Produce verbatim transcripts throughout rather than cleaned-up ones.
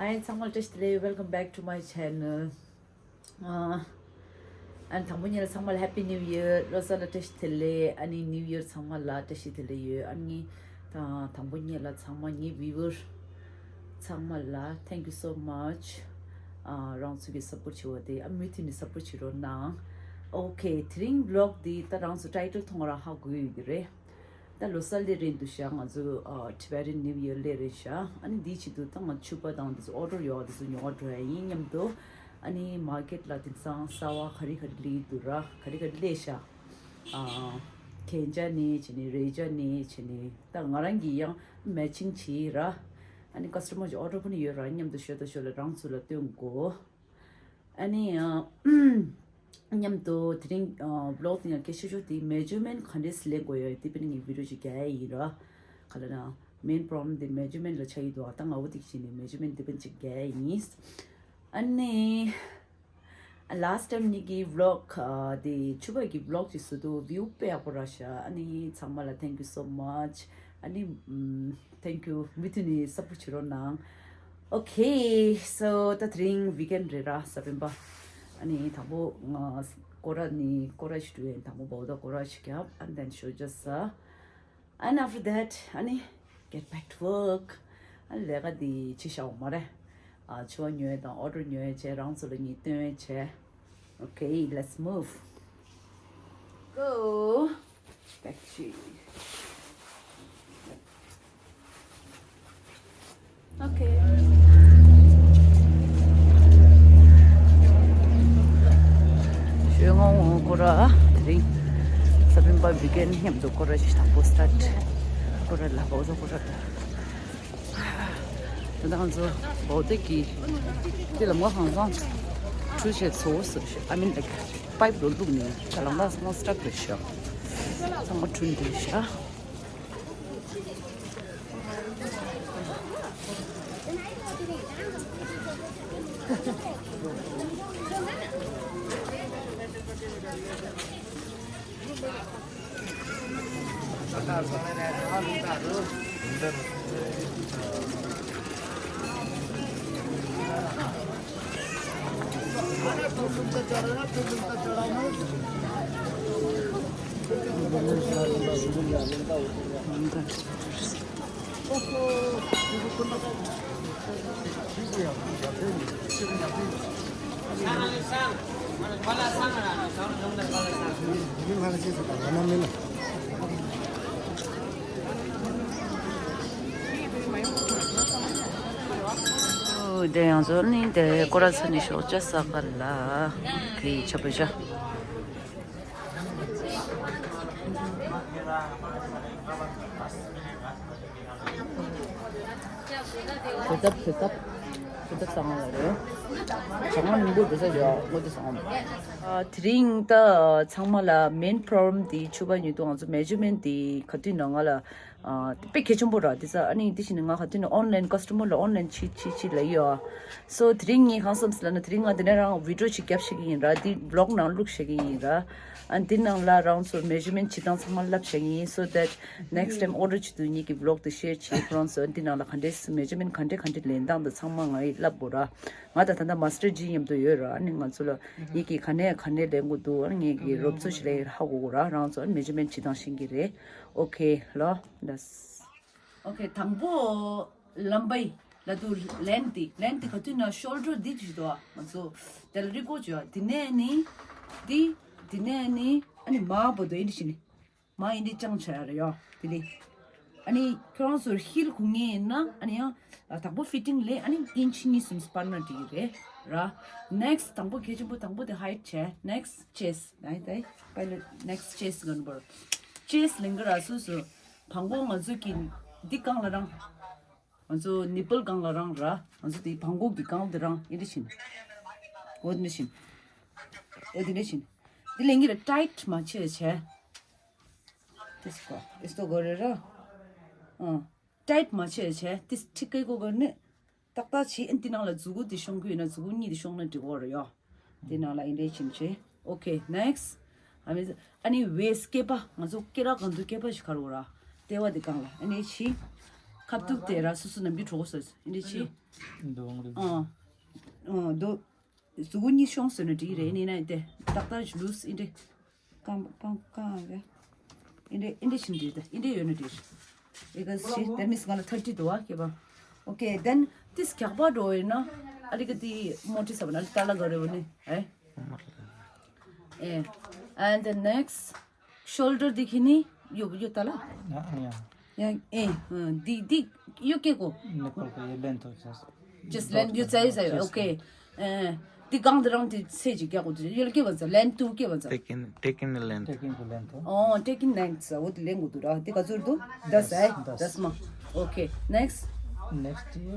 Hi, ཚང་མ་ལ་བཀྲ་ཤིས་བདེ་ལེགས། Welcome back to my channel. ཨ་ཨ་ནི་དང་པོ་ཉིད་ལ་ཚང་མ་ལ་Happy New Year. ལོ་གསར་ལ་བཀྲ་ཤིས་བདེ་ལེགས། ཨ་ནི་New Year ཚང་མ་ལ་བཀྲ་ཤིས་བདེ་ལེགས་ཡོད། ཨ་ནི་ད་དང་པོ་ཉིད་ལ་ཚང་མ་ངའི་viewer ཚང་མ་ལ་thank you so much. ཨ་རང་ཚོ་གི་support བྱེད་པ་དེ་ཨ་མུ་མཐུད་ནས་support བྱེད་རོགས་གནང་། Okay, དེ་རིང་vlog འདི་ད་རང་ཚོ་title མཐོང་རང་ཧ་གོ་ཡོད་ཀྱི་རེད། ད་ལོ་གསར་སླེབས་རན་འདུག་ཤག་ང་ཚོ་ཨ་Tibetan New Year སླེབས་རན་ཤག་ཨ་ནི་འདིའི་ཆེད་དུ་ད་ང་ཕྱུ་པ་དང་འདི་ཚོ་order ཡོད་འདི་ཚོ་ཉོ་བ་འགྲོ་ཡ་ཡིན་མཉམ་དུ། ཨ་ནི་market ལ་དེང་སང་གསར་པ་ག་རེ་ག་རེ་སླེབས་འདུག་ར། ག་རེ་ག་རེ་སླེབས་ཤག་ཨ་གན་རྒྱ་ནས་བྱས་ནས་རས་ཆ་ནས་བྱས་ནས་ད་ང་རང་གིས་ཡང་matching བྱས་ར། ཨ་ནི་customer གྱི་order ཕུལ་ནི་ཡོད་ར། མཉམ་དུ་ཞོར་དང་ཞོར་ལ་རང་ཚོ་ལ་སྟོན་དགོས། ཨ་ནི་ཨ་མཉམ་དུ་དེ་རིང་ཨ་vlog དེ་ཡང་སྐད་ཆ་ཤོར་དེ་measurement ག་འདྲས་ལེན་དགོས་ཡོད་དེ་པི་ནི་ངས་video ཅིག་རྒྱག་ཡ་ཡིན་ར། ག་ལ་ན་main problem དེ་measurement ལ་ཆགས་ཡི་འདུག་ཨ་ད་ང་འོ་དེ་བྱས་ནས་measurement དེ་པན་ཅིག་རྒྱག་ཡ་ཡིན། ཨ་ནི་last time ཉིད་ཀྱི་vlog ཨ་དེ་ཕྱུ་པ་གི་vlog ཅིག་བཟོ་དུས་view དཔེ་ཡག་པོ་རག་ཤག་ཨ་ནི་ཚང་མ་ལ་thank you so much. ཨ་ནི་ཨམ་thank you མུ་མཐུད་ནས་support བྱེད་རོགས་གནང་། Okay, so ད་དེ་རིང་weekend རེད་ར། གཟའ་སྤེན་པ། ཨ་ནི་དང་པོ་ང་སྐོར་ར་ནི་སྐོར་ར་ཞིག་འགྲོ་ཡིན། དང་པོ་བོ་ད་སྐོར་ར་ཞིག་རྒྱབ། And then show just uh, and after that ཨ་ནི་get back to work. ཨ་ནི་ལས་ཀ་འདི་བྱེད་བཞག་འོ་མ་རེད། ཨ་ཕྱུ་པ་ཉོ་ཡ་དང་order ཉོ་ཡ་བྱས། རང་ཚོ་ལ་ངས་སྟོན་ཡ་བྱས། Okay, let's move. Go. Back to you. Okay. ཞོལ་ངོ་སྐོར་ར་དེ་རིང་གཟའ་སྤེན་པ་weekend མཉམ་དུ་སྐོར་ར་ཞིག་དང་པོ་start སྐོར་ར་ལ་བོ་ཟོ་སྐོར་ར། ད་ང་ཚོ་བོ་དེ་གི་དེ་ལམ་ཁ་ཧང་སང་འཁྲུ་བྱས་ཚོ་ཟེར་ཤག I mean like pipe རུ་བླུགས་ནས་ད་ལམ་ཁ་སང་start རེད་ཤག་ཚང་མ་འཁྲུ་འདི་ཤག་དེ་ཡང་ཚོ་ནི་དེ་སྐོར་ར་ཚ་ནི་ཤོག་ཅ་ས་ག་ལ་གི་ཆ་པུ་ཤ། དེ་ལྟར་དེ་ལྟར་དེ་ལྟར་བཟང་བ་རེད། བྱང་མ་མིན་པོ་འགྲོ་ས་ཡོད་ངོ་དེ་བཟང་བ། ཨ་དེ་རིང་ད་ཚང་མ་ལ་main problem དེ་ཕྱུ་པ་ཉོས་དུས་ང་ཚོ་measurement དེ་ག་དུས་ན་ང་ལ་ཨ་དཔེ་གལ་ཆེན་པོ་ར། དེ་ས་ཨ་ནི་དེ་བཞིན་ང་ག་དུས་ན་online customer ལ་online ཆི་ཆི་ཆི་ལ་ཡོད། So དེ་རིང་ངས་གང་བསམ་སི་ལ་ན་དེ་རིང་ང་དེ་ནས་རང་video ཅིག་རྒྱབ་ཤེས་ཀྱི་ཡིན་ར། དེ་vlog ནང་བླུག་ཤེས་ཀྱི་ཡིན་ར། ཨ་འདི་ནང་ལ་རང་ཚོ་measurement བྱེད་སྟངས་ཚང་མ་བསླབ་བྱ་ཡིན། So that next time order བྱེད་དུས་ཉིད་ཀྱི་vlog དེ་share བྱེད་ཁོ་རང་ཚོ་འདི་ནང་ལ་ག་འདྲས་measurement ག་འདྲས་ག་འདྲས་ལེན་སྟངས་དེ་ཚང་མ་ང་ཡིས་བསླབ་དགོས་ར། ང་ད་ད་ལྟ་master G མཉམ་དུ་ཡོད་ར། ཨ་ནི་ང་ཚོ་ལ་ཉིད་ཀྱི་ག་ནས་ག་ནས་ལེན་དགོས་འདུག་ཨ་ནི་ངེད་ཀྱི་རོབ་ཚོ་ཞིག་ལ་ཧ་གོ་དགོས་ར། རང་ཚོ་ཨ་ནི་measurement བྱེད་སྟངས་ཤེས་ཀྱི་རེད། Okay ལོ། ལགས། Okay དང་པོ་ལམ་བའི་ལ་དུ་ལན་ཏི་ལན་ཏི་ག་དུས་ན་shoulder འདི་ཅི་དོ་ང་ཚོ་དེ་ལ་རི་ཀོ་ཅོ་དེ་ནས་ནི་འདི་དེ་ནས་ནི་ཨ་ནི་མ་བོ་དོ་ཨིན་དི་ཤི་ནི་མ་ཨིན་དི་ཅང་ཆ་ཡ་ར་ཡོ་དེ་ནི་ཨ་ནི་ཁྱོད་རང་ཚོར་heel གོ་ངེས་ཡིན་ན་ཨ་ནི་ཡང་དང་པོ་fitting ལས་ཨ་ནི་inch གཉིས་གསུམ་སྤར་ན་འགྲིག་གི་རེད་ར། Next དང་པོ་གལ་ཆེན་པོ་དང་པོ་དེ་height བྱས། Next chest ཨ་ནི་དེ་པའི་ལ་next chest གོན་པོར་chest ལེན་གི་ར་སུ་སུ། བང་གོ་ང་ཚོ་གི་འདི་སྒང་ལ་རང་། ང་ཚོ་nipple སྒང་ལ་རང་ར། ང་ཚོ་དེ་བང་གོ་གི་སྒང་དེ་རང་ཨེ་འདྲ་བྱིན། འོ་འདི་འདྲ་བྱིན། འོ་འདི་འདྲ་བྱིན། འདི་ལེན་གི་ར་tight མ་བྱེད་བྱས། དེ་སྐོ་ཨེ་སྟོ་གོ་རེ་ར། ཨང་། tight མ་བྱེད་བྱས་དེ་ཁྲིག་ཀའི་གོ་གོ་ནི། ཏག་ཏག་བྱེད་ཨེ་འདི་ནང་ལ་མཛུ་གུ་འདི་ཤོང་གི་ཡོད་ན་མཛུ་གུ་གཉིས་འདི་ཤོང་ན་འགྲིག་གོ་ར་ཡོ། དེ་ནང་ལ་ཨིན་རེ་ཕྱིན་ཆེ། Okay next. ཨ་ནི་ཨ་ནི་waist སྐེད་པ་ང་ཚོ་སྐེ་རགས་གང་དུ་སྐེད་པ་ཞིག་གར་འོ་ར། ལྟེ་བ་དེ་གང་ལ་ཨ་ནི་ཕྱི། ཁ་ཐུག་དེ་ར་སོ་སོ་ནམ་རྒྱུན་གྲོགས་སོ་ཨིན་འདྲ་ཆེ། འདུག་འདུག་ཨ་ཨ་འདུག་གཟུགས་པོ་གཉིས་ཤོང་ཟེར་ན་འགྲིག་རེད། ཨ་ནི་ན་དེ་ཏག་ཏག་ལུས་ཨིན་འདྲ། གང་གང་གང་རེད། ཨིན་འདྲ་ཨིན་འདྲ་ཞིག་འདྲ་དེ་ཨིན་འདྲ་ཡོད་ན་འགྲིག་རེད། ཨེ་ག་ཞི་that means ང་ལ་thirty འདུག་ཨ་སྐྱེས་པ། Okay then this གག་པ་འགྲོ་ཡོད་ན་ཨ་རི་ག་དེ་མོ་ཊི་ས་བ་ན་ཏ་ལ་ག་རེ་བ་ནི་ཨེ། ཨེ། And the next shoulder འདི་ཁྱེད་ནི་ཡོད་ཡོད་ད་ལ། ཡ་ཡ། ཡང་ཨེ་འདི་འདི་ཡོད་སྐྱེ་གོ། ནི་ཀོལ་གོ་ཡེ་ལེན་ཐོ་ཅེས། Just ལེན་ཡོད་ཚ་ཡོད་ཚ་ཡོད། Okay ཨེ། འདི་གང་དུ་རང་དེ་ཚེ་ཅིག་རྒྱག་གོ་དུ་ཡོད་སྐྱེ་བ་ཚ་ལེན་ཏུ་སྐྱེ་བ་ཚ། Taking taking the length. Taking the length. Oh taking length ས་འོ་དེ་ལེན་གོ་དུ་ར་དེ་ག་ཚོད་དུ་དས་ཨེ་དས་མ། Okay next next ཡེ་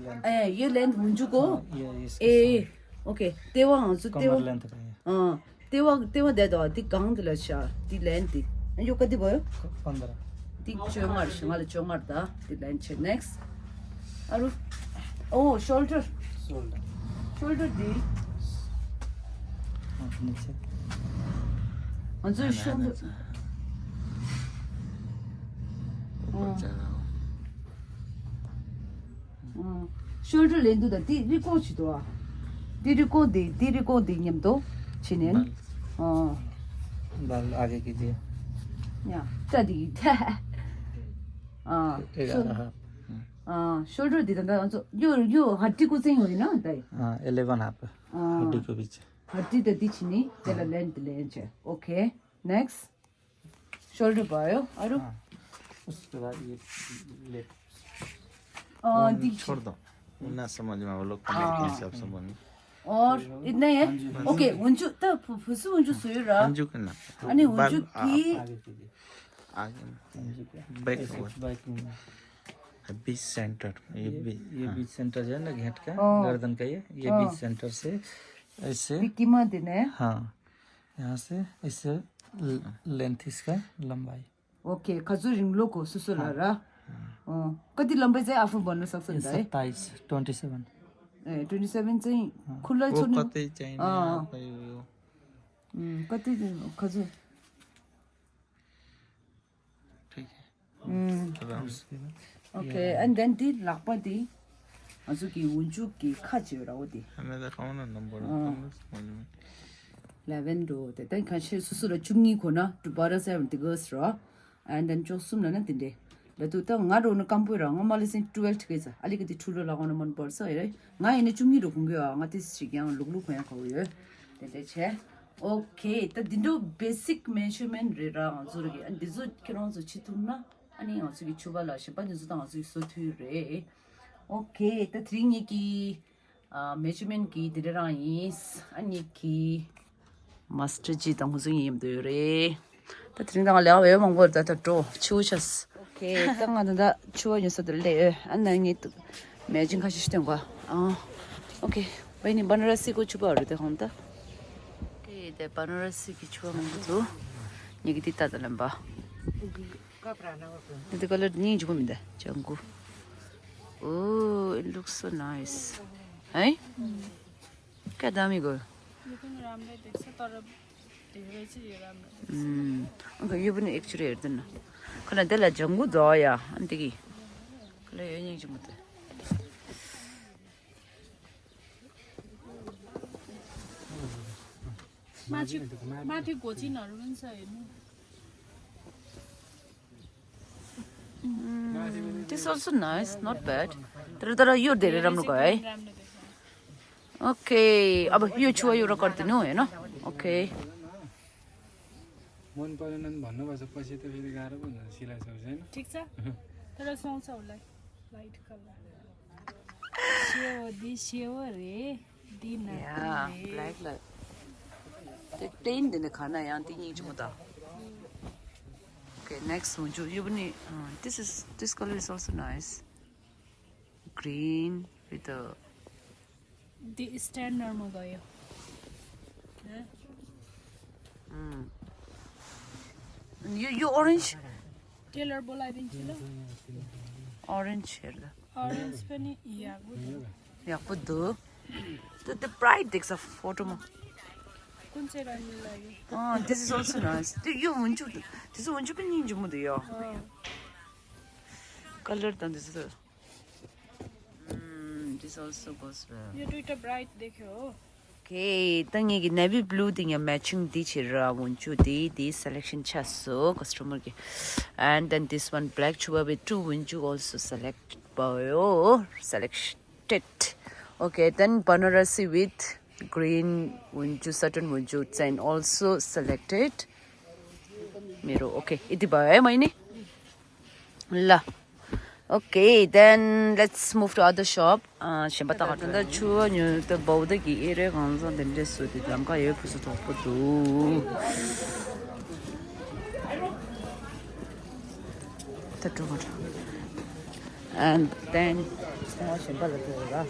ལེན། ཨེ་ཡེ་ལེན་འུན་ཇུ་གོ། ཡེ་ཡེ་ཨེ། Okay ལྟེ་བ་ང་ཚོ་ལྟེ་བ། ཀོ་མར་ལེན་ཐོ་ཡ། ཨ། ལྟེ་བ་ལྟེ་བ་དེ་དང་དེ་གང་དེ་ལ་ཤ་དེ་ལན་དེ་ཡོ་ག་དེ་བོ་ཡོ། དཔོན་དར། དེ་བཅོ་ལྔ་རེད་ཤ་ང་ལ་བཅོ་ལྔ་རེད་ད་དེ་ལན་ཆེ། Next ཨ་རུ། ཨོ་shoulder། shoulder shoulder དེ། ཨ་ནི་ཆེ། ང་ཚོའི་shoulder། ཨ། ཤོལ་ཌར་ལེན་དུས་དང་དེ་རི་ཀོང་བྱེད་དོ། དེ་རི་ཀོང་དེ་དེ་རི་ཀོང་དེ་མཉམ་དུ་བྱེད་ནས། ཨ། बाल आगे कीजिए। या ད་དེ་ཨ། ཤོལ་ཨ། ཤོལ་ཌར་དེ་དང་ད་ང་ཚོ་ཡོ་ཡོ་ཧ་ཏི་ཀུ་ཙེང་ཡོད་ན་ད། हाँ eleven half. ཨ། हड्डी को बीच। ཧ་ཏི་ད་དེ་བྱེད་ནས་དེ་ལ་ལེན་དེ་ལེན་བྱེད། Okay next। Shoulder पायो अरु। हाँ। उसके बाद ये लेफ्ट। अ, फोन दिख छोड़ दो। ना समझ में वो लोग कमेंट के हिसाब से बोलने। और इतना ही है? हाँ जी, हाँ जी। ओके, उंजु त फुसु उंजु सुयरा। उंजु करना। अनि उंजु की आगे कीजिए। आगे। उंजु के। बैक ऐसे हुआ। बैक में। बीच सेंटर। ये ये, बी-, ये हाँ। बीच सेंटर जो है ना घेंट का, हाँ। गर्दन का ये, ये हाँ। बीच सेंटर से ऐसे। दिक्की मा दिने। हाँ। यहाँ से इस ल-, लेंथ इसका लंबाई। ओके, खजु रिंगलो को सुसु हाँ। लरा। हाँ। ओ, कति लंबाई चाहिँ आफू बन्न सक्छ नि त है? सत्ताइस, ट्वेन्टी सेभेन। ए, ट्वेन्टी सेभेन चाहिँ हाँ। खुल्ला वो छोड्नु। कति चाहिने अँ। आप यो। उम्, कति खजु? ठिक है। उम्। अब हम उसके बाद Okay, and then དེ་ལག་པ་དེ་ང་ཚོ་གི་འུ་ཅུ་གི་ཁ་ཅིག་ར་བོ་དེ། हमें तो कौन नंबर अँ། कौन समझ में। इलेवन འགྲོ་དེ་ད་གང་ཤེས་སོ་སོ་ལ་བཅུ་གཉིས་གོ་ན་དུ་བ་ར་སེ་ཝན་དེ་གོས་ར། And then བཅུ་གསུམ་ལ་ན་དེ་འདྲས་ལ་དུ་ད་ང་འགྲོ་ན་སྐམ་པོ་ར་ང་མ་ལི་སེན་ཊུ་ཝེལ་ཊི་གེ་ས་ཨ་ལི་གི་དེ་ཕྲུ་ལོ་ལ་གོ་ན་མ་ན་བར་ས་ཡ་རེ་ང་ཡིན་ན་བཅུ་གཉིས་འགྲོ་གོང་གི་ཨ་ང་དེ་ཞིག་ཡང་ལུག་ལུག་གོ་ཡང་གོ་ཡོད་དེ་འདྲས་བྱས། Okay ད་འདི་འགྲོ་བེ་སིག་མེ་ཇར་མེན་རེད་ར་ང་ཚོ་ར་གི་ཨ་འདི་ཚོ་ཁྱེད་རང་ཚོ་བྱེད་ཐུབ་ན། ཨ་ནི་ང་ཚོ་གི་ཕྱུ་པ་ལ་གཞན་པ་འདི་ཚོ་དང་ང་ཚོ་གི་སོ་ཐུའི་རེད། ཨོ་ཁེ་ད་དེ་རིང་ངེད་ཀྱི་ཨ་མེ་ཇར་མེན་གི་དེ་འདྲ་རང་ཡིན། ཨ་ནི་ངེད་ཀྱི་མ་སི་ཊར་ཇི་དང་ཁོ་ཚོ་གཉིས་མཉམ་དུ་ཡོད་རེད། ད་དེ་རིང་ད་ང་ལས་ཀ་བས་མང་པོ་རེད། ད་ད་འགྲོ་ཕྱུ་པ་ཆགས། ཨོ་ཁེ་ད་ང་ད་ད་ཕྱུ་པ་ཉོ་ས་དེར་སླེབས་ཡོད། ཨ་ན་ངེད་མེ་ཇིན་ཁ་ཤས་ཤིག་སྟོན་གོ་ཨ། ཨོ་ཁེ་བའི་ནི་བ་ན་ར་སི་ཀོ་ཕྱུ་པ་རེད་དེ་ཧོང་ད། ཨོ་ཁེ་དེ་བ་ན་ར་སི་གི་ཕྱུ་པ་མང་པོ་འདུག་ངེད་ཀྱི་དེ་ད་ད་ལེན་པ། འདི་ཀ་ལར་སྙིང་རྗེ་པོ་མི་འདུག་ལྗང་གུ། Oh, it looks so nice. Hey? क्या दामी गयो? उम्, यो पनि एकचोटि हेरिदिनु न। खै त्यसलाई ल्याङगु ज या अनि त कि खै यो यहीँ चाहिँ म त। माथि, माथि घोचिनहरू पनि छ हेर्नु। Mm, this also nice, not bad. तर तर यो धेरै राम्रो गयो है। Okay, अब यो छुवा यो रकर्ड दिनु होइन। Okay। मन परेन भन्नुभएछ, पछि त फेरि गाह्रो पनि हुन्छ सिलाइ सकेपछि, होइन? ठिक छ, तर सुहाउँछ उसलाई लाइट कलर। सेव दि सेव रे दि या ब्ल्याक ला। त्यो प्लेन दिने खाना यहाँ त्यही यहीँ चाहिँ म त। Okay, next हुन्छ यो पनि। This is, this color is also nice. Green with the दि स्ट्यान्डर्डमा गयो। यो यो ओरेन्ज। टेलर बोलाइदिन्छु ल। ओरेन्ज हेर्दा। ओरेन्ज पनि या गुड। या गुड। त्यो त्यो ब्राइट देख्छ फोटोमा। कुन चाहिँ राम्रो लाग्यो? अँ, this is also nice. त्यो यो हुन्छ, त्यसो हुन्छ पनि नि जुमुदो यो। अँ। color དང་འདི་ཚོ། Mm, this also goes well. ये दुईटा ब्राइट देख्यो हो। Okay, ད་ངེད་ཀྱི་navy blue དེ་ཡང་matching འདི་བྱེད་ར། འོན་ཆུ་དེ་དེ་selection ཆགས་སོང་customer གི། And then this one black ཆུ་བ་བའི་two འོན་ཆུ also select བའོ། Selected. Okay, then Banarasi with green འོན་ཆུ། Satin འོན་ཆུ་ཚན་also selected. མེ་རོ། Okay, ཨི་དི་བ་ཨེ་མ་ཡིན་ནི། ལ། Okay, then let's move to other shop. ཨ། གཞན་པ་ད་ག་ད་ཆུ་བ་ཉོ་ད་བའོ་ད་གི་ཨེ་རེ་གང་ཚང་དེ་འདྲས་སུ་དེ་ལམ་ཁ་ཡོད་ཕུ་སུ་དོག་པོ་འདུག་ད་འགྲོ་ག་འགྲོ། And then ཚོང་བ་གཞན་པ་ལ་འགྲོ་ར།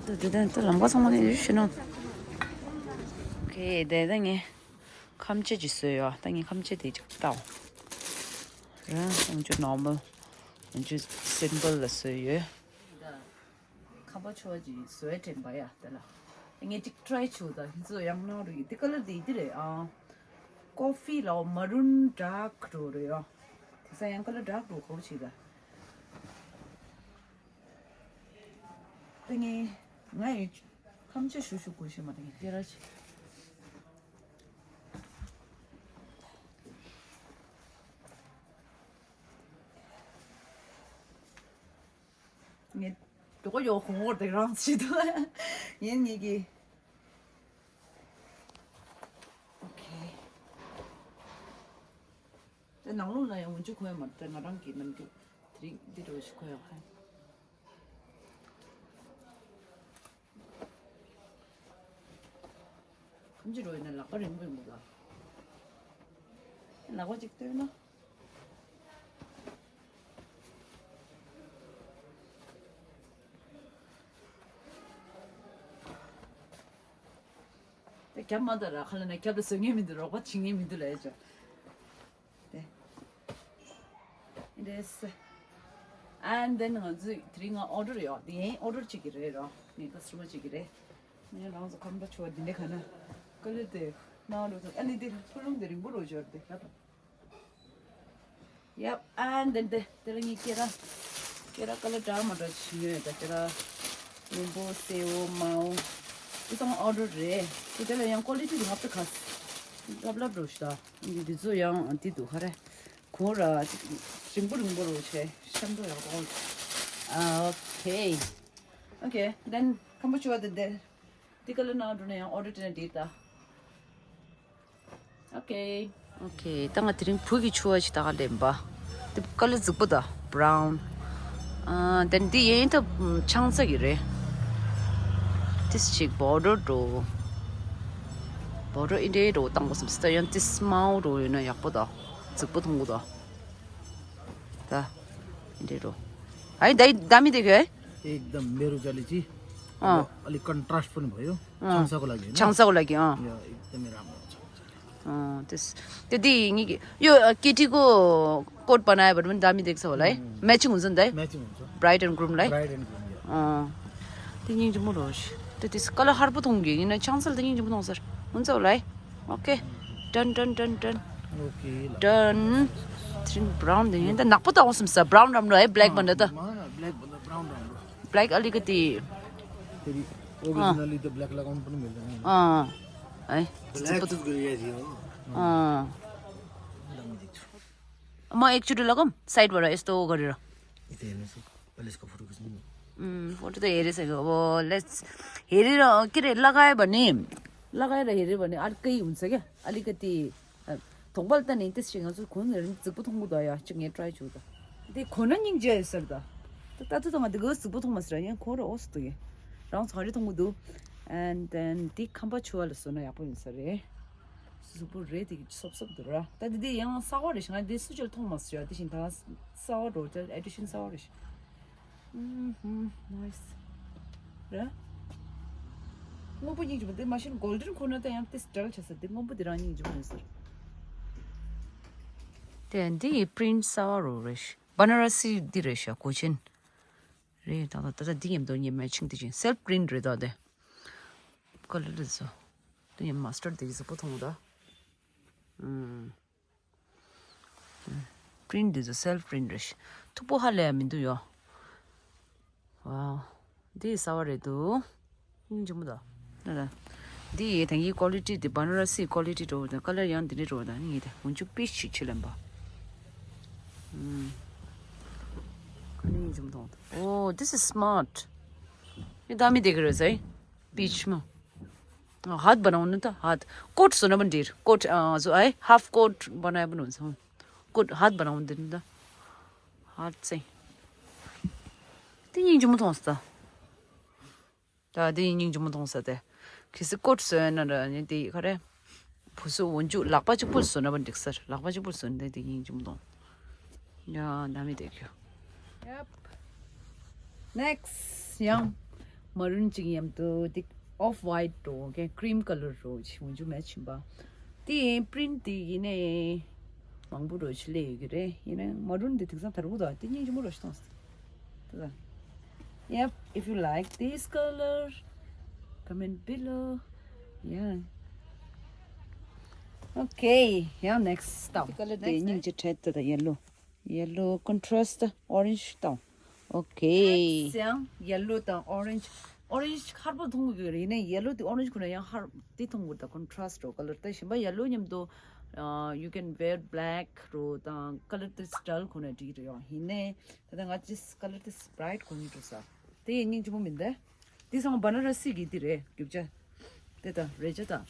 དེ་དེ་དེ་ལམ་ཁ་ཚང་མ་ནས་ཡོད་ཤི་ནོ། Okay, དེ་ད་ངས་ཁམ་ཆེ་ཅིག་བཟོས་ཡོད། ད་ངས་ཁམ་ཆེ་དེ་ཅིག་བལྟའོ། ར་འོན་ཆུ་normal འོན་ཆུ་simple ལ་བཟོས་ཡོད། ཁམ་པ་ཆོ་ཅིག་བཟོས་དྲན་པ་ཡ་དེ་ལ། ངས་ཅིག་try བྱུང་ད་ཁྱེད་ཚོ་ཡང་གནང་རུ་ཡིན། དེ་color དེ་འདི་རེད་ཨ། coffee ལ་maroon dark རོ་རེད་ཨ། དེ་ས་ཡང་color dark རོ་གོ་ཆེ་ད། དེ་ངས་ང་ཡི་ཁམ་ཆེ་ཞུ་ཞུ་དགོས་ཤེས་མ་དེ་ངས་དེ་ར་ཆེ། ངས་དོ་གོ་ཡོ་ཧོང་བོར་དེ་རང་ཆེ་དུ་ཡིན་ངེས་ཀྱི། Okay. དེ་ནང་ལོགས་ལ་ཡང་འོན་ཆུ་ཁོ་ཡང་མ་དེ་ང་རང་གི་ནམ་རྒྱུན་དེ་རིང་འདི་འདྲ་བ་ཞིག་ཁོ་ཡང་ཧ། ཁམ་ཆུ་རོ་ཡིན་ན་ལག་པ་རིང་པོ་ཡིན་པ་ལ། ལག་པ་གཅིག་བཏོན་ན། དེ་རྒྱབ་མ་དང་ར་ཁ་ལ་ན་རྒྱབ་ལ་བཟོ་ངེས་མི་འདུག་རོགས་པ་བྱེད་ངེས་མི་འདུག་ལ་ཡ་ཅོ། དེ། འདྲེས། And then ང་ཚོས་དེ་རིང་ང་order ཡོད། དེ་ཡིན་order བྱེད་ཀྱི་རེད་རོ། ངས་ད་སུ་མ་བྱེད་ཀྱི་རེད། ངས་རང་ཚོ་ཁམས་པ་ཆུ་བ་འདི་འདྲ་ག་ན། ཀ་ལི་དེ། ན་རོ་ཚོ་ཨ་ནི་དེ་ཕུ་ལུང་དེ་རིང་པོ་རོ་འབྱོར་དེ་ལ་དང་། Yep, and then དེ་དེ་ལ་ངས་སྐེ་ར། སྐེ་ར་ཀ་ལི་འདྲ་མ་འདྲ་ཞིག་ཉོས་ད་སྐེ་ར། རིང་པོ་སེའུ་མའུ། དེ་ཚང་order རེད། དེ་དེ་ལ་ཡང་quality དེ་ཧབ་ཏུ་ཁ། ལབ་ལབ་འགྲོ་ཤི་ད། འདི་ཚོ་ཡང་འདི་འདུག་ཧ་རེ། གོང་ར། རིང་པོ་རིང་པོ་རུ་བྱས་ཤམ་པོ་ཡག་པོ། Okay. Okay, then ཁམ་པ་ཆུ་བ་དེ་འདིར། འདི་ཀ་ལི་ནང་འགྲོ་ན་ཡང་order དེ་ནས་འགྲིག་ད། Okay. Okay, ད་ང་དེ་རིང་བུ་གི་ཆུ་བ་ཞིག་ད་ག་ལེན་པ། དེ་ཀ་ལི་རྫིག་པོ་ད་brown. ཨ། དེ་འདི་ཡིན་ད་ཆང་ས་གི་རེད། དེ་ཞིག་border འགྲོ། border ཨིན་འདྲའི་འགྲོ་བཏང་པ་སམ་སི་ད་ཡང་དེ་སྨའུ་འགྲོ་ཡོད་ན་ཡག་པོ་ད། རྫིག་པོ་མཐོང་གི་ད། ད། འདི་རོ། ཨའི་ད་ད་མི་དེ་གེ། एकदम मेरो जाली चाहिँ अँ। अलिक कन्ट्रास्ट पनि भयो। अँ। छाङसाको लागि होइन? छाङसाको लागि अँ। यो एकदमै राम्रो छ। अँ त्यस। त्यो दि नि यो केटीको कोट बनायो भने पनि दामी देख्छ होला है। अँ। म्याचिङ हुन्छ नि त है। म्याचिङ हुन्छ। ब्राइड एन्ड ग्रुमलाई। ब्राइड एन्ड ग्रुम यो। अँ। त्यो निङ्जे मुलो होस्। त्यो त्यस कलर हर्पो थोङ्गे यिन छाङसाल त निङ्जे मुलो सर। हुन्छ होला है। Okay. Done done done done. Okay ल। डन। थ्रिन ब्राउन देख्यो नि त नाक्पो त आउँछ मिसा ब्राउन राम्रो है ब्ल्याक भन्दा त। ब्ल्याक भन्दा ब्राउन राम्रो। ब्ल्याक अलिकति। फेरि ओरिजिनली त ब्ल्याक लगाउनु पनि मिल्दैन। अँ। है। ब्ल्याक चुज गरिरहेको थियो हो। अँ। म एकचोटि लगाऊँ साइडबाट यस्तो गरेर। यता हेर्नुहोस् है, पहिला यसको फोटो खिच्नु। उम्, फोटो त हेरिसक्यो। अब लेट्स हेरेर के अरे लगायो भने लगाएर हेऱ्यो भने अर्कै हुन्छ क्या। अलिकति अ, थोंगपाल त नि त्यस ཞིག་ང་ཚོ་གོན་ནས་རིང་རྫིག་པོ་མཐོང་གི་འདུག་ཡ་ཅིག་ངས་ཀྲའི་བྱུག་ད། དེ་གོན་ན་སྙིང་རྗེ་ཟེར་ད། ད་ད་ད་ང་དེ་ག་རྫིག་པོ་མཐོང་མ་ཟེར་ཡང་གོན་ར་འོ་སུ་འདུག་ཡ། རང་ཚོ་ག་རེ་མཐོང་གི་འདུག And then དེ་ཁམས་པ་ཆུ་བ་ལ་བཟོས་ན་ཡག་པོ་ཡིན་ས་རེད། གཟུགས་པོ་རེད་དེ་སོབ་སོབ་འདུག་ར། ད་དེ་དེ་ཡང་གསར་པ་རེད་ཤག་ང་དེ་སུ་ཅིག་མཐོང་མ་སོང་ཡ། དེ་བཞིན་ད་གསར་པ་འགྲོ་ད་ཨེ་ཌི་ཤན་གསར་པ་རེད་ཤག་ཨུམ་ཧུམ་ནའིས། ར། སྔོན་པོ་སྙིང་རྗེ་མོ་དེ་མ་གཞི་གོལ་ཌན་ཁོ་ན་ད་ཡང་དེ་སི་ཊལ་ཆ་ས་དེ་སྔོན་པོ་དེ་རང་སྙིང་རྗེ་མོ་ཡིན་ཟེར། དེ་འདི་ཡི་པྲིན་ཊི་གསར་པ་རོ་རེད་ཤག་བ་ན་ར་སི་འདི་རེད་ཤག་གོ་ཆེན། རེད་ད་ད་ད་ད་འདི་ཡིན་མདོ་ཉི་མ་ཆིང་དེ་ཅིང་སེལ་ཕྲིན་རེད་ད་དེ། ཀ་ལི་ལི་ཟོ། དེ་ཡིན་མ་སི་ཊར་དེ་ཡི་ཟོ་པོ་མཐོང་ད། ཨུམ། print འདི་ཚོ་self print རེད་ཤག་མཐུག་པོ་ཧ་ལས་ཡ་མི་འདུག་ཡོ། Wow འདི་གསར་པ་རེད་འདུག་སྙིང་རྗེ་མོ་འདུག་ད་ལྟ་འདི་ཡི་དེང་གི་quality འདི་བ་ན་ར་སི་quality འདྲ་བོ་དང་color ཡང་འདི་འདྲ་འདྲ་བོ་དང་ངས་དེ་འོན་ཆུ་peach ཞིག་ཕྱི་ལེན་པ། ཨུམ། ཁ་ནི་སྙིང་རྗེ་མོ་མཐོང་། Oh this is smart. ये दामी देख रहे हो सही। बीच में। हाँ, हाथ बनाओ ना तो हाथ। कोट सुना बन डीर। कोट, आ, जो आए, हाफ कोट बनाया बनो। कोट, हाथ बनाओ दिन दा। हाथ से। ཏི་སྙིང་རྗེ་མོ་མཐོང་སྟ། ད་ཏི་སྙིང་རྗེ་མོ་མཐོང་ས་ཏེ། ཁི་སི་ཀོཊ་སོན་ན་ར་ནི་ཏི་ཁ་རེ། བུ་སུ་འོན་ཅུ་ལག་པ་གཅིག་པུར་སོན་ན་བ་འགྲིག་སར་ལག་པ་གཅིག་པུར་སོན་ཏེ་ཏི་སྙིང་རྗེ་མོ་མཐོང་། ཡ་ན་མི་དེ་ཁྱོ། Yep. Next ཡང་maroon གཅིག་མཉམ་དུ་ཏི་off white འགྲོ་གེ་cream color འགྲོ་ཅི་འོན་ཅུ་match ཡིན་པ། ཏི་print ཏི་ཡིན་ནས་མང་པོ་འགྲོ་ཅི་ལས་ཡོད་ཀྱི་རེད་ཡིན་ནས་maroon འདི་དེང་སང་དར་བུ་དང་ཏི་སྙིང་རྗེ་མོ་འགྲོ་ཞིག་མཐོང་སྟེ། Yep, if you like this color, comment below. Yeah. Okay, yeah, next དང་། Color དེ་སྙིང་རྗེ་འཕྲད་དེ་དང་yellow. Yellow contrast orange དང་། Okay. ཡང་yellow དང་orange. Orange ཧར་པོ་མཐོང་གི་ཡོད་རེད། ཡིན་ནའི་yellow དེ་orange ཁོ་ན་ཡང་ཧར་དེ་མཐོང་གི་རེད་ད། Contrast རོ་color དེ་གཞན་པ་yellow མཉམ་དུ། Uh, you can wear black རོ་དང་color དེ་dull ཁོ་ན་འགྲིག་རེད་ཡང་ཡིན་ནའི། ད་ལྟ་ང་ཅི་color དེ་bright གོན་གྱི་འགྲོ་ས། དེ་ཡིན་སྙིང་རྗེ་མོ་མིན་ད། དེ་ཚང་བ་ན་ར་སི་གི་དེ་རེད་རྒྱུ་ཆ། དེ་དང་རེ་ཆ་དང་།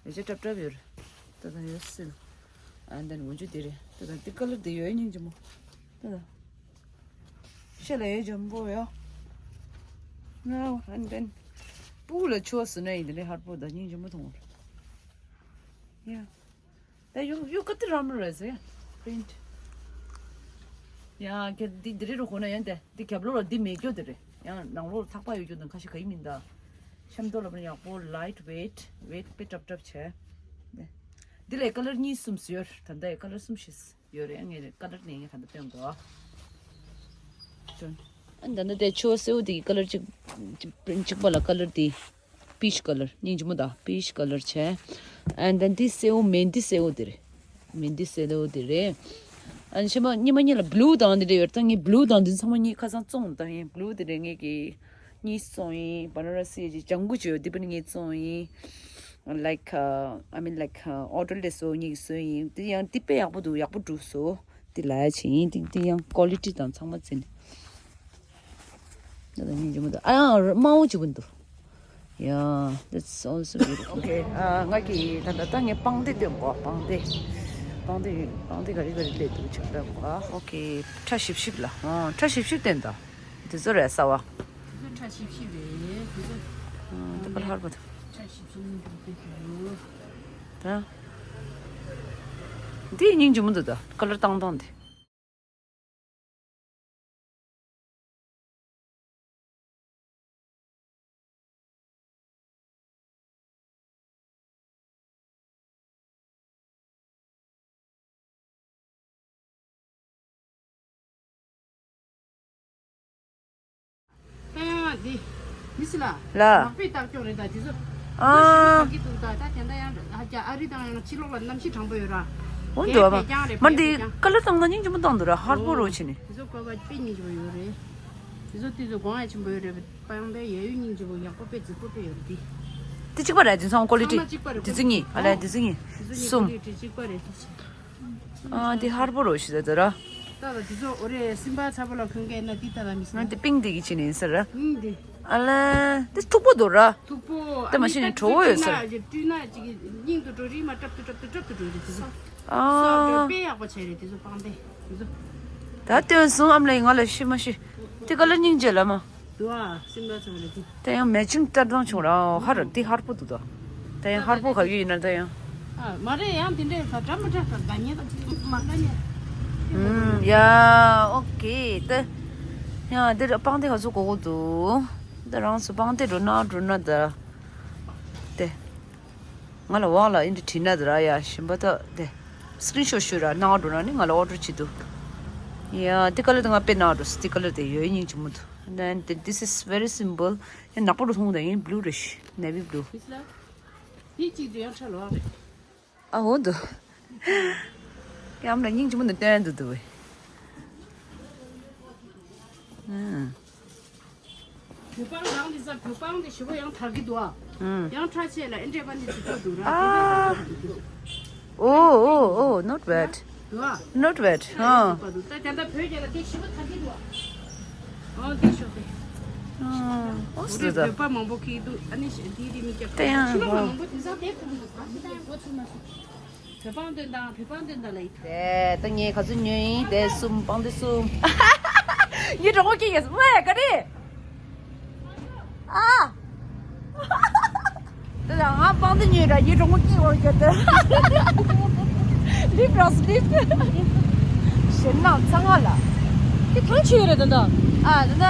རེ་ཆ་ཀྲབ་ཀྲབ་ཡོད་རེད། དེ་དང་ཡོད་སྲིད། And then འོན་ཆུ་དེ་རེད། དེ་དང་དེ་color དེ་ཡོད་སྙིང་རྗེ་མོ། དེ་དང་། ཤེ་ལ་ཡོད་འཇམ་པོ་ཡོད། Now and then པུ་ལ་ཆོ་སུ་ན་ཡིན་དེ་ནས་ཧར་པོ་དང་སྙིང་རྗེ་མོ་མཐོང་བ་རེད། Yeah. ད་ཡུ་ཡུ་ག་ཏི་རམ་རེད་ཟེར། Print. ཡ་ག་འདི་འདི་རེད་རོ་ཁོ་ན་ཡང་དེ་འདི་རྒྱབ་ལོགས་ལ་འདི་མེད་རྒྱུ་དེ་རེད། ཡང་ནང་ལོགས་ལ་ཚགས་པ་ཡོད་རྒྱུ་དང་ཁ་ཤས་ག་ཡི་མིན་ད། ཤམ་ཐོག་ལ་ཡག་པོ་light weight weight དཔེ་ཀྲབ་ཀྲབ་བྱས། འདི་ལ་color གཉིས་གསུམ་ཡོད། ད་ལྟ་color གསུམ་བཞི་ཡོད་རེད། ངས་color ནས་ངས་ད་ལྟ་སྟོན་གོ། ཨ་ད་ལྟ་དེ་ཆོ་སེའུ་དེ་color གཅིག་གཅིག་པ་ལ་color དེ། Peach color སྙིང་རྗེ་མོ་ད་peach color བྱས། And then འདི་སེའུ་མེན་འདི་སེའུ་དེ་རེད། མེན་འདི་སེའུ་དེ་རེད། And ཕྱི་མ་ཉི་མ་གཉིས་ལ་blue དང་འདི་འདྲ་ཡོད་ད། ངས་blue དང་འདི་ཚང་མ་གཉིས་ཁ་སང་བཙོང་ད་ཡིན། Blue དེ་རེད་ངས་ཀྱི་གཉིས་བཙོང་ཡིན། བ་ན་ར་སི་ཡི་ལྗང་གུ་བྱོས་འདི་པ་ནི་ངས་བཙོང་ཡིན། Like uh, I mean like uh, order ལས་སོ་གཉིས་ཀྱི་སོ་ཡིན། འདི་ཡང་འདི་དཔེ་ཡག་པོ་འདུག་ཡག་པོ་འགྲུབ་སོ། འདི་ལ་ཡ་བྱས་ཡིན། འདི་འདི་ཡང་quality དང་ཚང་མ་བརྩིས་ནས། ཨ་ཡང་དམར་པོ་གཅིག་པུ་འདུག Yeah, that's also beautiful. Okay, ང་གིས་ད་ལྟ་ད་ངས་པང་གདན་སྟོན་གོ། པང་གདན། པང་གདན་པང་གདན་ག་རེ་ག་རེ་སླེབས་འདུག་ཅིག་སྟོན་གོ། Okay, ཁྲ་ཞིབ་ཞིབ་ལ། ཨོ་ཁྲ་ཞིབ་ཞིབ་སྟོན་ད། འདི་ཚོ་རེད་གསར་པ། འདི་ཚོ་ཁྲ་ཞིབ་ཞིབ་རེད། འདི་ཚོ་འདི་པར་ཧར་པོ་འདུག་ཁྲ་ཞིབ་ཞིབ་ནི་འདུག་འདུག་ད། འདི་སྙིང་རྗེ་མོ་འདུག་ད། color བཏང་སྟངས་འདི། ཨ་འདི། མི་སི་ལ། ལ། མག་པའི་རྟགས་སྐྱོང་རེད་ད་འདི་ཚོ། ཨ། འདི་ཚོ་ཞིམ་པོ་གང་གི་འདུག་ད་ད་དེ་འདྲ་ཡང་ཧ་ཅང་ཨ་རི་དང་ཡང་ཕྱི་ལོགས་ལ་གནམ་གཤིས་གྲང་པོ་ཡོད་ར། འོ་འདུག་ཨ་མ། དེ་ཕལ་རྐྱང་རེད། མ་འདི་ཕལ་རྐྱང་། color བཏང་ན་སྙིང་རྗེ་མོ་བཏང་འདུག་ར། ཧར་པོ་རོ་ཕྱི་ནས། འདི་ཚོ་བཀོད་པ་དཔེ་སྙིང་རྗེ་པོ་ཡོད་རེད། འདི་ཚོ་དེ་ཚོ་གོང་ཡ་ཆེན་པོ་ཡོད་རེད། པ་ཡང་དཔེ་ཡ་ཡུ་སྙིང་རྗེ་པོ་ཡག་པོ་དཔེ་རྫིག་པོ་དཔེ་ཡོད་རེད་འདི། འདི་གཅིག་པ་རེད། འདི་ཚང་quality། ཚང་མ་གཅིག་པ་རེད། འདི་ཚོ་གཉིས་ཨ་ལས། འདི་ཚོ་གཉིས། འདི་ཚོ་གཉིས་གསུམ། Quality གཅིག་པ་རེད། ཨ་འདི་ཧར་པོ་རོ་ཞིག་ད་ད་ར། ད་ལ་འདི་ཚོ་འོ་རེད། སིམ་པ་ཚ་པོ་ལ་གོན་གི་ན་འདི་ད་ལ་མི་སྲིད་ང་འདི་པིང་འདི་གི་ཅི་ནས་ཟེར་ར། ཨིན་འདི། ཨ་ལ་འདི་མཐུག་པོ་འདུག་ར། མཐུག་པོ། ད་མ་གཞི་ནས་བྲོ་བོ་ཡོད་ཟེར། བཀྲུས་ན་ཅིག་སྙིང་དུ་འགྲོ་རིགས་མ་སྲབ་ཏུ་སྲབ་ཏུ་སྲབ་ཏུ་འགྲོ་རེད་འདི་ཚོ། ཨ། དཔེ་ཡག་པོ་བྱས་རེད་འདི་ཚོ་པང་གདན་འདི་ཚོ། ད་སྟོན་སོང་ཨ་མ་ལགས། ང་ལ་ཤི་མ་ཤི། འདི་ཀ་ལར་སྙིང་རྗེ་ལ་མ། འདུག་ཨ། སིམ་ལ་ཚོ་ལ་འདི། ད་ཡང་matching སྟར་སྟངས་བྱུང་ར། ཧར་འདི་ཧར་པོ་འདུག་ད། ད་ཡང་ཧར་པོ་ག་གི་ཡིན་ན་ད་ཡང་། ཨ་མ་རེད། ཡང་དེ་འདྲས་ད་འདྲ་མི་འདྲ་ད་དགའ་ཉེ་ད་མ་དགའ་ཉེ། ཨུམ་ཡ། ཨོ་ཀེ་ད། ཡང་འདིར་པང་གདན་ག་ཚོད་དགོས་དགོས་འདུག་ད་རང་ཚོ་པང་གདན་འགྲོ་ན་འགྲོ་ན་ད། དེ། ང་ལ་ཝང་ལ་ཨིན་དྲི་བྲིས་ན་དེ་ར་ཡ་ཞིམ་པ་ད་དེ། screenshot ཞུ་ར་ནང་འགྲོ་ན་ནི་ང་ལ་order བྱེད་དུ། ཡ་དེ་ཀ་ལར་དེ་ང་དཔེ་ནང་འགྲོ་སི་དེ་ཀ་ལར་དེ་ཡོད་སྙིང་རྗེ་མོ་འདུག And then this is very simple. ཡ་ནག་པོ་རུ་མཐོང་དང་ཡིན་blue རེད་ཤི་navy blue. དེ་གཅིག་དེ་ཡང་ཁྲ་ལོ་ཨ་རེད། ཨ་འོ་འདུག་ཡམ་ལ་སྙིང་རྗེ་མོ་འདི་སྟོན་འདུག་འདུག་བས། ཨང་། བོད་པང་རང་འདི་ཚ་བོད་པང་འདི་ཞི་བོ་ཡང་དར་གི་འདུག་ཨ། ཨང་། ཡང་ཁྲ་ཆེ་ལ་ཨེ་འདྲས་པ་འདི་ཚུགས་པོ་འདུག་ར། ཨ། དེ་འདྲས་པ་འདུག་ཨོ་ཨོ་ཨོ། Not bad. འདུག་ཨ། Not bad. ཨ། ད་ད་ལྟ་བོད་རྒྱལ་ལ་དེ་ཞི་བོ་དར་གི་འདུག་ཨ། ཨོ་དེ་ཤོག་དེ། ཨོ་ཨོ་སི་རེད་ད། བོད་པ་མང་པོ་ཁེག་འདུག་ཨ་ནི་དེ་དེ་མི་སྐྱབས་ད་ཡང་ཕྱི་ལོགས་ལ་ཨོ། མང་པོ་དེ་ཚ་དེ་ཁུག་འདུག་ཨ། ཕྱི་ལོགས་ལ་མང་པོ་དེ་ཚ་དེ་ཁུག་འདུག་ཨ། བོད་པང་སྟོན་དང་བོད་པང་སྟོན་དང་ལ་ཡིན། དེ་ད་ངས་ག་ཚོད་ཉོས་ཡིན་དེ་གསུམ་པང་དེ་གསུམ། ཡི་གྲོགས་པོ་སྐྱིད་ཡོད་སོང་ཨེ་ག་རེ། ཨ། དེ་ད་ང་པང་དེ་ཉོས་ར་ཡི་གྲོགས་པོ་སྐྱིད་ཡོད་ཡོད་དེ། ལིབ་རོགས་ལིབ། ཞེད་སྣང་ཚང་བ་ལ། དེ་གང་ཆེ་ཡོད་རེད་ད་ད། ཨ་ད་ད།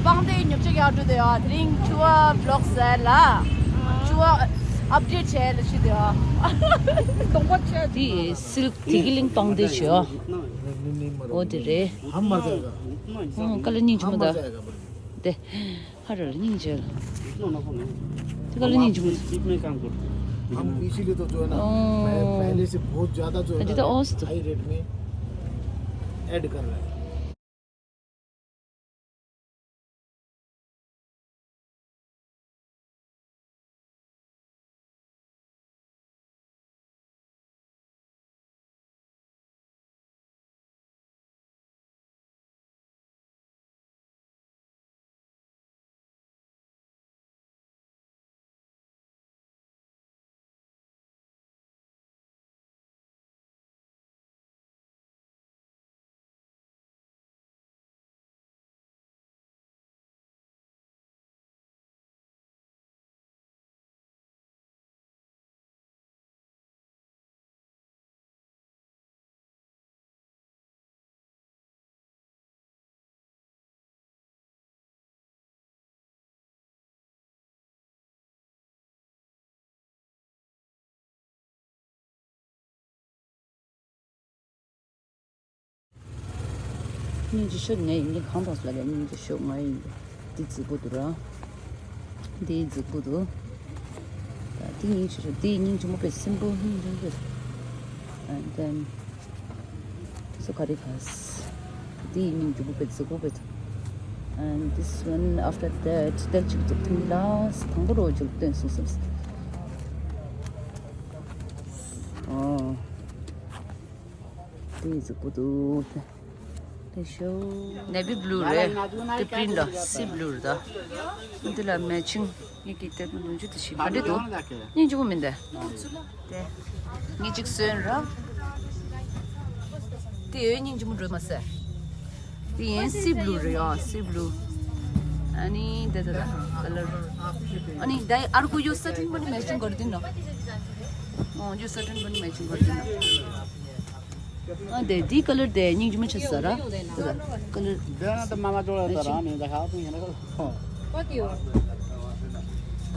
པང་དེ་ཉོ་ཆ་ཡག་འགྲོ་དེ་ཡོད་དེ་རིང་ཆུ་བ་བློག་ཟེར་ལ། ཆུ་བ་ཨབ་ཌེཊ་བྱས་ལ་ཆུ་དེ་ཡོད། གདོང་པ་ཆེ། དེ་སིལ་དེ་གི་གླིང་པང་དེ་བྱོས། འོ་དེ་རེད། हम मजा आएगा। ཨོ་ཀ་ལ་སྙིང་རྗེ་མོ་ད། དེ། ཧ་ར་ལ་སྙིང་རྗེ་ལ། དེ་ཀ་ལ་སྙིང་རྗེ་མོ་ད། हम इसीलिए तो जो है ना, पह- पहले से बहुत ज्यादा जो है ना, हाई रेट में ऐड कर रहा है। སྙིང་རྗེ་ཤོག་ངའི་ཡིན་གྱི་གང་དང་སུ་ལ་ཡང་སྙིང་རྗེ་ཤོག་ང་ཡིན་གྱི་འདི་རྫིག་པོ་འདུག་ར། འདི་རྫིག་པོ་འདུག་ད་འདི་སྙིང་རྗེ་ཤོག་འདི་སྙིང་རྗེ་མོ་དཔེ་སིམ་པོ་སྙིང་རྗེ་མོ་དཔེ། And then འདི་ཚོ་ག་རེ་ག་འདི་སྙིང་རྗེ་མོ་དཔེ་རྫིག་པོ་དཔེ། And this one after that དལ་གཅིག་རྫོགས་ཐུང་ལ་དང་པོ་རོ་ཅིག་སྟོན་སོང་སོང་། ཨོ། དེ་གཟུགས་པོ་འདུག་དེ་ཤོ། Navy blue རེད། དེ་print ལ་sea blue རེད་ད། འདི་ལ་matching ཡི་གེ་དེ་མི་འདུག་ཅི་དེ་ཞིག་ག་འདྲ་འདུག་སྙིང་རྗེ་མོ་མིན་ད། དེ། ངས་གཅིག་སོན་ར། དེ་ཡོད་སྙིང་རྗེ་མོ་འགྲོ་མ་ཟེར། དེ་ཡན་sea blue རེད་ཡ། Sea blue ཨ་ནི་དེ་དེ་དེ་color ཨ་ནི་དེ་ཨར་ཀུ་ཡོད་certain པོ་ནི་matching कर देना ཨོ་ཡོད་certain པོ་ནི་matching कर देना ཨ་དེ་དེ་color དེ་སྙིང་རྗེ་མོ་ཆགས་ས་ར། དེ་color དེ་ན་དེ་མ་མ་འགྲོ་ལ་དེ་ར་ནི་དེ་ཧ་ཏུ་ཡིན་ན།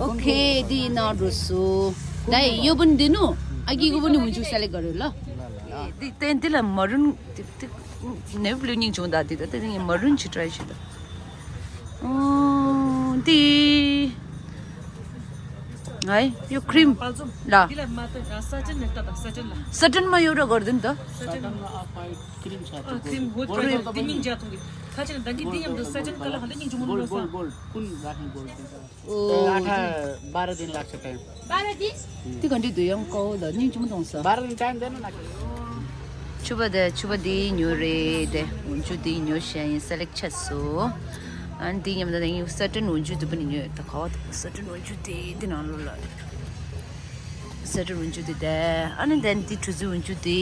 Okay དེ་ན་འགྲོ་སོ། ད་ཡོད་པོ་འདི་ནུ་ཨ་གི་གི་པོ་ནི་མུ་ཅུ་select कर ལ། དེ་དེ་དེ་ལ་maroon དེ་དེ་navy blue སྙིང་རྗེ་མོ་ད་དེ་ད་དེ་ནི་maroon ཅིག་try བྱེད་ད། ཨོ། འདི། ངའི་ཡོ་cream ལ། འདི་ལ་མ་ཏོ་ཡང་satin ནས་ལྟ་དང་satin ལ། Satin མ་ཡོད་ར་གར་འདི་འདི། Satin ལ་ཨ་ཕའི་cream ཆ་ཨ་cream ཧོ་ཁྲ་འདི་མིང་རྒྱ་ཐོང་གི། ཁ་ཆེ་ན་ད་གི་འདི་མཉམ་དུ་satin ཀ་ལ་ཧ་ལས་སྙིང་རྗེ་མོ་འགྲོ་ས། Gold gold ཀུན་ར་ཧན་gold ཨོ། बारह दिन लाग्छ time। बाह्र दिन? དེ་ག་འདྲ་འདུག་ཡང་ཀའོ་ལ་སྙིང་རྗེ་མོ་གཏོང་ས། बाह्र दिन time देन न। ཕྱུ་པ་དེ་ཕྱུ་པ་དེ་ཉོ་རེད་དེ་འོན་ཆུ་དེ་ཉོ་བྱས་ཡིན་select བྱས་སོ། ཨ་ནི་དེ་མཉམ་དུ་ངས་satin འོན་ཆུ་དེ་པ་ནི་ཉོས་ད་ག་བ་དེ་satin འོན་ཆུ་དེ་དེ་ནང་ལོགས་ལ་satin འོན་ཆུ་དེ་དེ་ཨ་ནི་དེ་དེ་གྲུ་གཟིངས་འོན་ཆུ་དེ་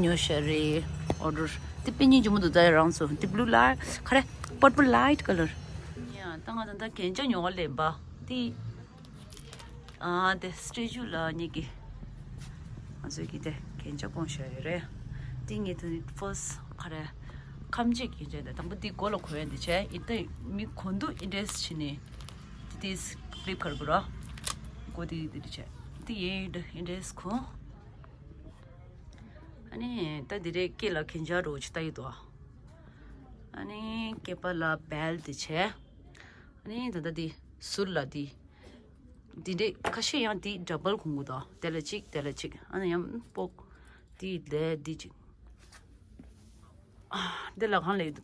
ཉོ་བྱས་རེད། order དེ་དཔེ་སྙིང་རྗེ་མོ་འདུག་ད་རང་ཚོ་དེ་blue light ཁ་རེ་purple light color ཡ་ད་ང་ད་ད་གན་ཅག་ཉོ་བ་ལེན་པ་དེ། ཨ་དེ་statue ལ་ཉིད་ཀྱི་ང་ཚོས་ཀྱི་དེ་གན་ཅག་སྐོང་བཞག་ཡོད་རེད། དེ་ངས་དེ་first ཁ་རེ་ཁམས་ཅིག་གན་ཅག་དེ་དང་པོ་དེ་མགོ་ལ་གོན་ཡ་དེ་བྱས་ཨི་ད་མི་གོན་འདུག་ཨི་འདྲས་བྱས་ནས་དེ་དེ་clip ཁར་གོ་ར་མགོ་དེ་དེ་དེ་བྱས་དེ་ཡེ་ཨི་འདྲས་གོན། ཨ་ནི་ད་དེ་རེད་སྐེ་ལ་གན་ཅག་རོ་ཅི་ལྟ་ཡི་དོ། ཨ་ནི་སྐེད་པ་ལ་belt དེ་བྱས། ཨ་ནི་ད་ལྟ་དེ་ཟུར་ལ་དེ། དེ་འདྲས་ཁ་ཤས་ཡང་དེ་double གོན་གི་འདུག་དེ་ལ་གཅིག་དེ་ལ་གཅིག་ཨ་ནི་ཡང་སྤོག་དེ་ལས་དེ་གཅིག་ཨ་འདི་ལ་གང་ལས་འདུག་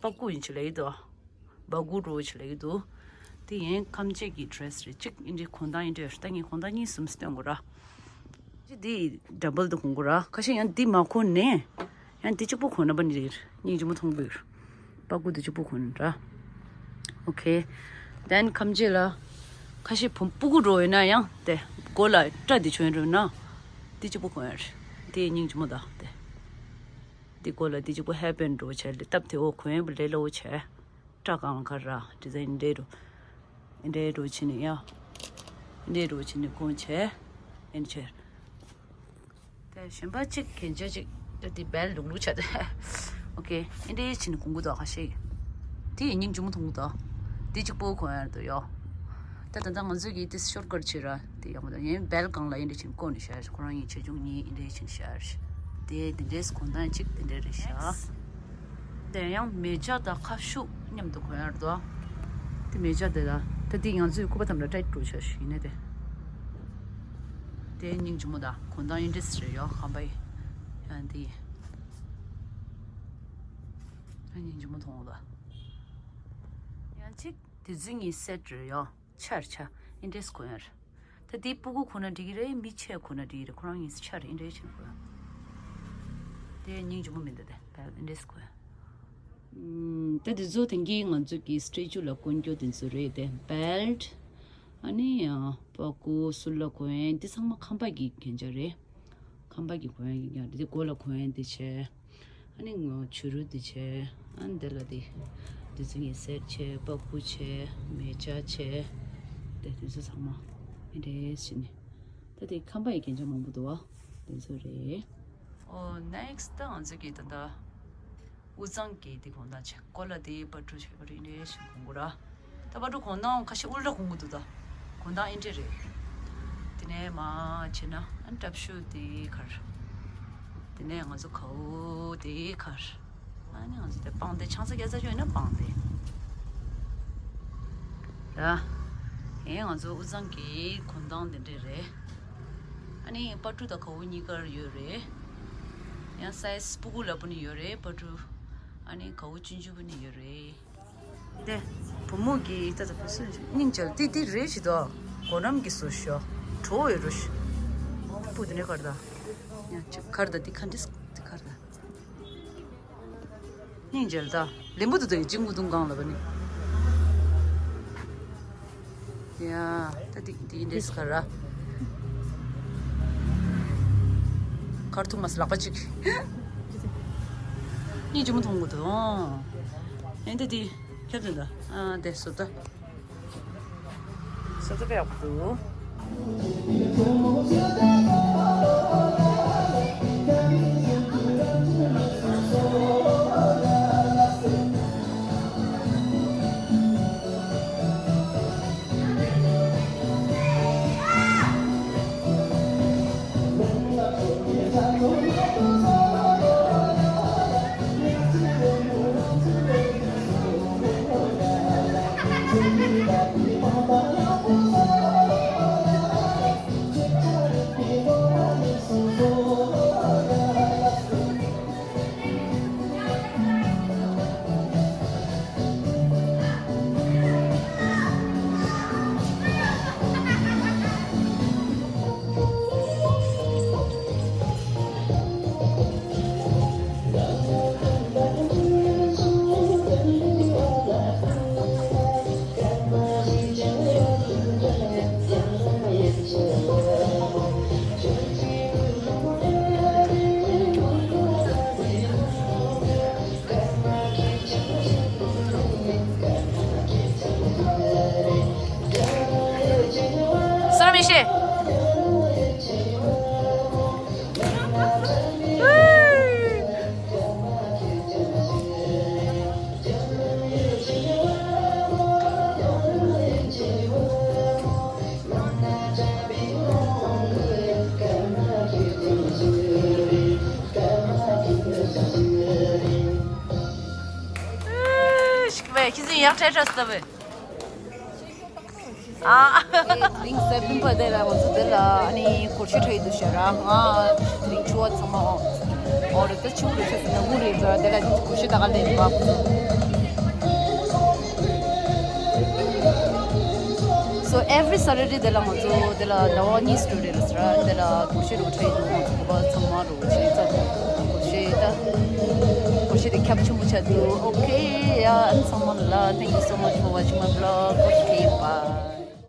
ད། པ་ཀུ་ཡིན་ཆི་ལེ་དོ། བ་གུ་རོ་ཆི་ལེ་དོ། དེ་ཡན་ཁམས་ཅན་གྱི་ཌི་རེ་སི་རེད། གཅིག་ཨིན་འདྲའི་གོན་སྟངས་ཨིན་འདྲའི་ད་ངས་གོན་སྟངས་གཉིས་གསུམ་སྟོན་དགོས་ར། ཅི་དེ་ཌབ་བལ་དུ་གོན་དགོས་ར། ཁ་ཤས་ཡང་དེ་མ་གོན་ནས་ཡང་དེ་གཅིག་པོ་གོན་ན་པ་ནི་རེད། སྙིང་རྗེ་མོ་མཐོང་པོ་ཡོད། པ་ཀུ་དེ་གཅིག་པོ་གོན་ར། ཨོ་ཁེ། དེན་ཁམས་ཅན་ལ་ཁ་ཤས་བུ་སྤུ་གུ་འགྲོ་ཡོད་ན་ཡང་དེ་མགོ་ལ་སྐྲ་དེ་བྱོན་འགྲོ་ན་དེ་གཅིག་པོ་གོན་ཡ་རེད། དེ་སྙིང་རྗེ་མོ་ད་དེ། འདི་མགོ་ལ་འདི་གཅིག་པོ་ཧེར་བེན་འདྲ་བྱས་ལ་སྟབས་དེ་འོ་གོན་པ་ལས་སླ་བོ་བྱས། སྐྲ་གང་ལ་ག་ར་ཌི་ཛའིན་འདྲ་འདྲ་འདྲ་འདྲ་བྱས་ནས་ཡ། འདྲ་འདྲ་བྱས་ནས་གོན་བྱས། ཨེན་བྱས། དེ་གཞན་པ་གཅིག་གན་ཆ་གཅིག་ད་འདི་བལ་ལུག་ལུག་བྱས་ཏེ། ཨོ་ཁེ། ཨེ་འདྲ་བྱས་ནས་གོན་གི་འདུག་ཁ་ཤས། དེ་ཡི་སྙིང་རྗེ་མོ་མཐོང་གི་འདུག་འདི་གཅིག་པོ་གོན་ཡ་འདུག་ཡ། ད་ད་ལྟ་ང་ཚོས་ཀྱིས་དེ་ཤོར་ཀ་ཊི་བྱེད་ར་དེ་ཡག་མོ་དང་ཡིན་བལ་སྒང་ལ་ཡིན་འདྲ་བྱེད་ཀོ་ནི་ཤར་ཁོ་རང་ཡིན་ཆེ་ཆུང་གཉིས་ཡིན་འདྲ་བྱེད་ཤར། དེ་དེ་འདྲས་གོང་ཐང་གཅིག་དེ་འདྲ་རེད་ཤག་དེ་ཡང་མེ་ལྕགས་དང་ཁ་ཤུ་མཉམ་དུ་གོན་ཡར་དོ། དེ་མེ་ལྕགས་དེ་ལ་ད་དེ་ང་ཚོས་སྐུད་པ་ཐམ་ལ་ཏྲེད་འགྲོ་ཤག་ཡིན་ནས་དེ། དེ་སྙིང་རྗེ་མོ་དང་གོང་ཐང་ཡིན་འདྲས་རེད་ཡོ་ཁམ་པ་ཡི། ཡང་དེ་ཡིན། སྙིང་རྗེ་མོ་མཐོང་ལ། ཡང་གཅིག་དེ་ཚོ་གཉིས་སེ་ཊི་རེད་ཡོ། ཆར་ཆ་ཨིན་ཌེས་གོན་ཡར། ད་དེ་སྤུ་གུ་གོན་ན་འགྲིག་གི་རེད། མི་ཆེ་གོན་ན་འགྲིག་གི་རེད། ཁོ་རང་ཡིན་ཆར་ཨིན་ཌེས་ཆེན་གོན། དེ་སྙིང་རྗེ་མོ་མི་འདུག་དེ་བལ་ཨིན་ཌེས་གོན། ཨམ། ད་དེ་ཚོ་དེང་གི་ང་ཚོ་གི་སི་ཊེ་ཅུ་ལ་གོན་རྒྱུ་དེ་ཚོ་རེད་དེ་བེལ་ཊི། ཨ་ནི་ཡང་པ་ཀུ་སུ་ལ་གོན་དེ་ཚང་མ་ཁམས་པ་གི་གན་ཆ་རེད། ཁམས་པ་གི་གོན་ཡ་གི་ཀྱང་རེད་དེ་མགོ་ལ་གོན་ཡ་དེ་བྱས། ཨ་ནི་ངོ་བྱུ་རུ་དེ་བྱས། ཨ་ནི་དེ་ལ་དེ་དེ་ཚོ་ངས་སེ་ཊི་བྱས། པ་ཀུ་བྱས། མེ་ལྕགས་བྱས། དེ་དེ་ཚོ་ཚང་མ་ཨེ་འདྲས་བྱས་ནས། ད་དེ་ཁམས་པ་ཡི་རྒྱན་ཆ་མང་པོ་འདུག་བ། དེ་ཚོ་རེད། ཨོ་ནེག་སི་ཊི་ད་ང་ཚོ་གི་ད་ལྟ་དབུས་གཙང་གི་དེ་གོན་སྟངས་བྱས། མགོ་ལ་དེ་པ་ཀྲུ་བྱས་པ་རེད། ཨེ་འདྲས་བྱས་གོན་དགོས་ར། ད་པ་ཀྲུ་གོན་ན་ཁ་ཤས་དབུ་ལ་གོན་གི་འདུག་ད་གོན་སྟངས་ཨེ་འདྲས་རེད། དེ་ནས་མ་བྱས་ན་ཨ་ནི་ཏྲབ་ཤུ་དེ་ཁར། དེ་ནས་ང་ཚོ་གའུ་དེ་ཁར། ཨ་ནི་ང་ཚོ་དེ་པང་དེ་ཆང་ས་རྒྱ་ཚ་ཅོ་ཡིན་ན་པང་དེ། ད་ཨེ་ང་ཚོ་དབུས་གཙང་གི་གོན་སྟངས་དེ་འདྲས་རེད། ཨ་ནི་པ་ཀྲུ་དང་གའུ་གཉིས་ཀར་ཡོད་རེད། ཡང་སའི་ཛི་སྤུ་གུ་ལ་པོ་ནི་ཡོད་རེད་པ་ཀྲུ། ཨ་ནི་གའུ་ཆུང་ཆུང་པོ་ནི་ཡོད་རེད། དེ་བུ་མོ་གི་ད་ད་བུ་སུ་སྙིང་རྗེ་དེ་དེ་རེད་ཞིག་ད་གོ་ནམ་གི་སོ་ཤོ་གྲོ་བའི་རུ་ཤི་སྤུ་དེ་ནས་ཁར་ད་ཡང་ཅིག་ཁར་ད་དེ་ཁ་འདྲིས་དེ་ཁར་ད་སྙིང་རྗེ་ད་ལེན་པོ་དུ་ད་ཡི་ཅིང་མུ་དུང་གང་ལ་བ་ནི། ཡ། ད་འདི་འདི་འདྲས་ག་ར། ཁར་ཐུག་མ་སི་ལག་པ་གཅིག་སྙིང་རྗེ་མོ་མཐོང་གི་འདུག་ཨེ་འདི་འདི་ཁྱབ་འདུག་ཨ་འདི་སོ་ད། སོ་ད་པེ་ཡག་པོ་འདུག་སོར་མི་ཤེས། ཤིག་བས་ཁྱི་ཟིན་ཡག་ཁྲེ་ཁྲ་སྟབས། ཨ། དེ་རིང་གཟའ་སྤེན་པ་དེ་ལ་ང་ཚོ་དེ་ལ་ཨ་ནི་སྒོར་གཞས་འཁྲབ་ཡི་འདུག་ཤག་ར། ང་དེ་རིང་ཕྱུ་པ་ཚང་མ་ཨོ་རེད་ད་ཕྱུ་པ་རེད་ཤག་ཟེར་ན་དངུལ་རེད་ར། དེ་ལ་སྒོར་གཞས་ད་ག་ལེན་པ། So every Saturday དེ་ལ་ང་ཚོ་དེ་ལ་ཟླ་བ་གཉིས་སུ་རེད་ལ་ཟེར་ར། དེ་ལ་སྒོར་གཞས་རུ་འཁྲབ་ཡི་འདུག་ང་ཚོ་གོ་པ་ཚང་མ་རུ་གཞས་ཚང་སྒོར་གཞས་ད་སྒོར་གཞས་དེ་ཁྱབ་ཆེན་པོ་ཆགས་འདུག Okay, yeah, ཨ་ནི་ཚང་མ་ལ་thank you so much for watching my vlog. Okay, bye.